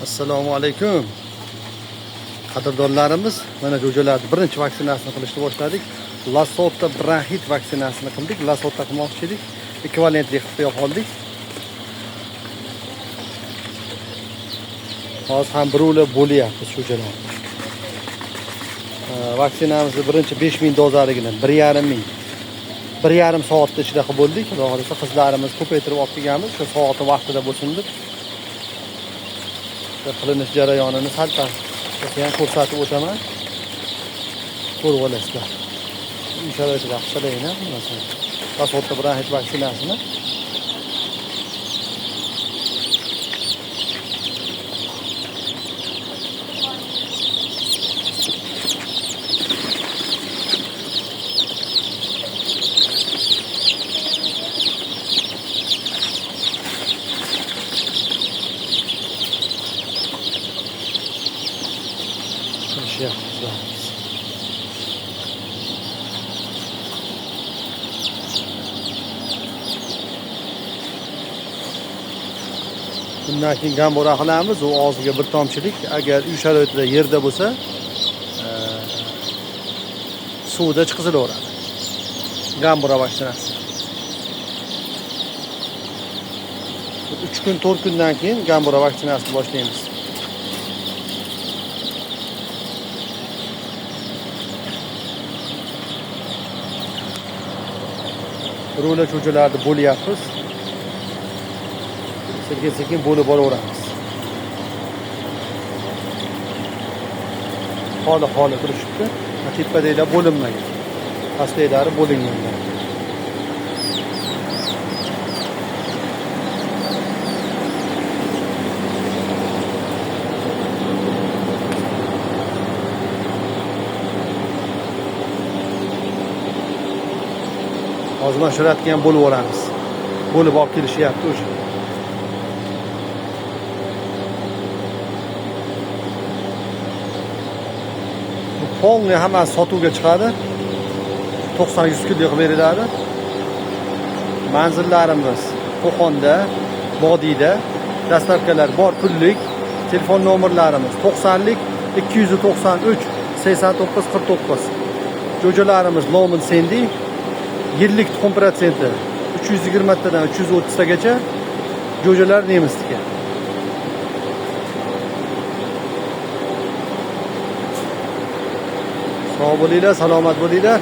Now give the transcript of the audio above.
Assalomu alaykum. Qadrdonlarimiz, mana jo'jalarni birinchi vaksinasini qilishni boshladik. Lasota bronxit vaksinasini qildik. Lasota qilmoqchi edik. Ekvivalentli qilib qo'ya qoldik. Hozir ham birovlar bo'lyapti jo'jalarni. Vaksinamizni birinchi 5000 dozaligini 1,5 ming 1,5 soatda ichida qilib bo'ldik. Xudo xohlasa qizlarimiz ko'paytirib olib kelganmiz. Shu soati vaqtida bo'lsin deb. Qilinish jarayonini sal-pal ham ko'rsatib o'taman. Ko'rib olasizlar. Uy sharoitida qilsalar, masalan, Lasota bronxit vaksinasini qilishyapmiz. Bundan keyin gambora qilamiz, u og'ziga bir tomchilik, agar uy sharoitida yerda bo'lsa, suvda chiqazilaveradi. Gambora vaksinasi. 3 kun, 4 kundan keyin gambora vaksinasini boshlaymiz. Rula cho'jalarni bo'lyapmiz. Sekin-sekin bo'lib boraveramiz. Holi-holi turishibdi. Tepadagilar bo'linmagan. Pastdagilari bo'lingan. Hozir mana shu ratga ham bo'lib olamiz. Bo'lib olib kelishyapti o'sha. Bu polni hammasi sotuvga chiqadi. 90-100 kunlik qilib beriladi. Manzillarimiz Qo'qonda, Vodiyda, dastavkalar bor, pullik. Telefon nomerlarimiz 90lik 293 89 49. Jo'jalarimiz Lomin Sendi. Yillik tuxum protsenti 320 tadan 330 tagacha. Jo'jalar nemisniki. Sog' bo'linglar, salomat bo'linglar.